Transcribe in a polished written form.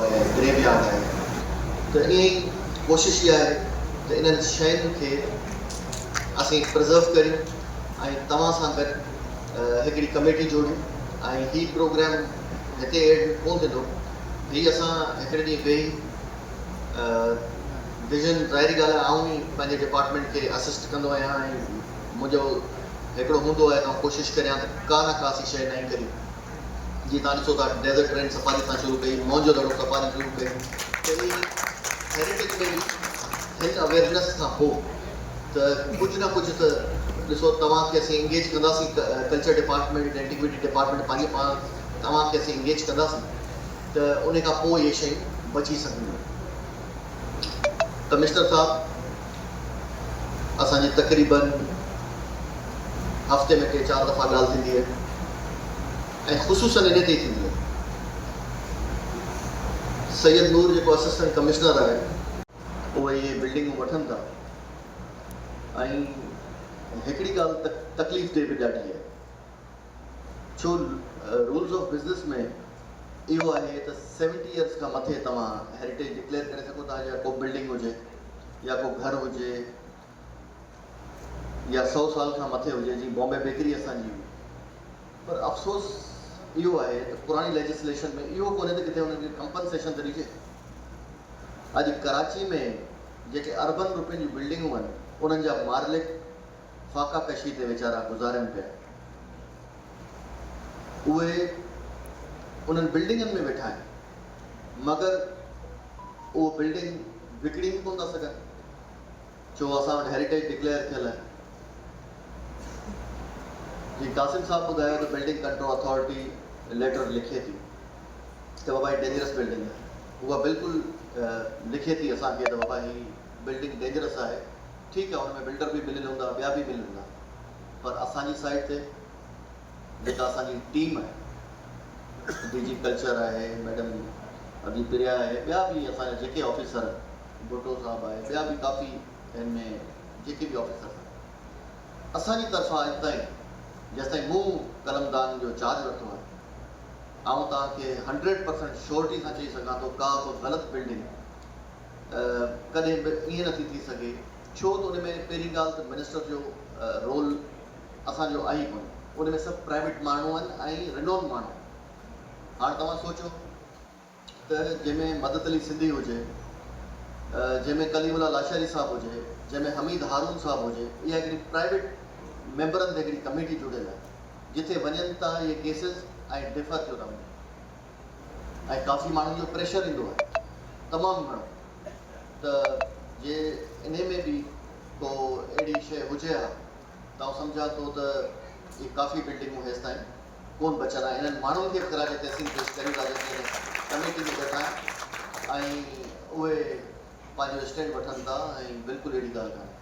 ۽ گريو yard آهي ته ائين ئي ڪوشش اها آهي ته انهن شين کي اسين پرزرو ڪريون ۽ توهان سان گڏ هڪڙي ڪميٽي جوڙيون ۽ هي پروگرام هتي ايڊ ڪون ٿيندو. هي اسان هڪڙي ڏينهن ويهي ويزن، ظاهري ڳالهه آهي آئون ئي پنهنجي ڊپارٽمينٽ کي اسسٽ ڪندو آهيان ۽ منهنجو هڪڙو هوندو آهي ته آئون ڪوشش ڪريان ته ڪا نه ڪا اسين شيء نئين ڪريون. جيئن توهان ڏسو ٿا ڊيزرٽ ٽرين سفاري سان شروع ڪئي، موهن جو دڙو سفاري شروع ڪئي ته ائين ئي هيريٽيج ۾ به هن اويئرنيس کان پوء ته ڪجهه نه ڪجهه ته ڏسو توهان کي اسين انگيج ڪنداسين، ڪلچر ڊپارٽمينٽ، اينٽيڪويٽي ڊپارٽمينٽ پنهنجي پاڻ توهان کي اسين انگيج ڪنداسين ته ان کان پوء اهي شيون بچي سگهنديون. ڪمشنر صاحب اسان جي تقريبن هفتي ۾ ٽي چار دفعا ڳالهه ٿيندي آهي ۽ خصوصن انهي تي ئي ٿيندي آهي. سيد نور جيڪو اسسٽنٽ ڪمشنر آهي اهي اهي بلڊنگون وٺن ٿا ۽ هڪڙي ڳالهه تڪليف ده به ڏاڍي آهي ڇو رولز آف بزنس ۾ اهو آهي ته سيونٽي ايئرس کان مٿي توهان هيريٽيج ڊڪليئر ڪري سگهو ٿا يا ڪو بلڊنگ هجي يا ڪو گهر هجي يا سئو سال کان مٿي هجي جيئن بامبي بيڪري اسان جي هئي پر افسوس اهو آهي ته پراڻي ليجسليشن ۾ اهو ڪونهي ته ڪٿي انهن کي ڪمپنسيشن ته ڏجي. اڄ ڪراچي ۾ جيڪي اربن روپين جون بلڊنگون آهن انهن جا مارلڪ فاقا ڪشي تي ويچارا گذارين پيا. اهي انهن بلڊنگن ۾ ويٺا آهن مگر اهو بلڊنگ وڪڻي به ڪونه ٿا سگهن. ڇو اسان وٽ هيريٽيج ڊڪليئر ٿيل آهي. جي قاسم صاحب ٻڌايو ته بلڊنگ ڪنٽرول اٿارٽي ليٽر لکي ٿي ته بابا هي ڊينجرس بلڊنگ آهي. اها بلڪل لکي ٿي اسان کي ته بابا هي بلڊنگ ڊينجرس آهي. ٺيڪ آهي ان ۾ بلڊر به مليل هوندا ٻيا به مليل هوندا پر اسان جي سائيڊ تي جيڪا اسان جي ٽيم آهي ڊي جي ڪلچر آهي ميڊم ادي پريا آهي ٻيا به اسان جا جيڪي آفيسر ڀٽو صاحب آهي ٻيا به ڪافي هن ۾ جيڪي به آفيسرس آهن اسان جي طرفان اڄ تائين جيستائين مون قلمدان جو چارج ورتو آهي آئون توهان کي هنڊريڊ پرسنٽ شورٽي سان چئي سگهان ٿو ڪا به غلط بلڊنگ ڪڏهن به ائين نٿي ٿي سگهي ڇو ته ان ۾ پهرين ڳالهه ته منسٽر جو رول اسان جو آهي ئي ڪونه ان ۾ سڀ پرائيويٽ ماڻهو آهن ۽ رنون ماڻهو هاڻ توهان سوچو ته جنهن ۾ مدد علي سنڌي هجي، جنهن ۾ ڪليم الله لاشاري صاحب هجي، جنهن ۾ حميد هارون صاحب هجي، اها هڪڙي پرائيويٽ ميمبرن تي هڪڙي ڪميٽي جڙيل آهي، جتي وڃن ٿا اهي ڪيسز ۽ ڊفر ٿيو ٿا وڃن ۽ ڪافي ماڻهن جو پريشر ايندو آهي تمام گهڻو ته جي انهي ۾ به ڪو اهڙي شيء هجي ها ته آئون سمجهان ٿو ته اهي ڪافي بلڊنگون هيستائين ڪونه بچن ها. انهن ماڻهن کي به خراج تحسين پيش ڪريون ٿا جيڪي هن ڪميٽي ۾ ويٺا آهن ۽ اهي پنهنجو اسٽينڊ وٺن ٿا ۽ بلڪل اهڙي ڳالهه ڪانهي.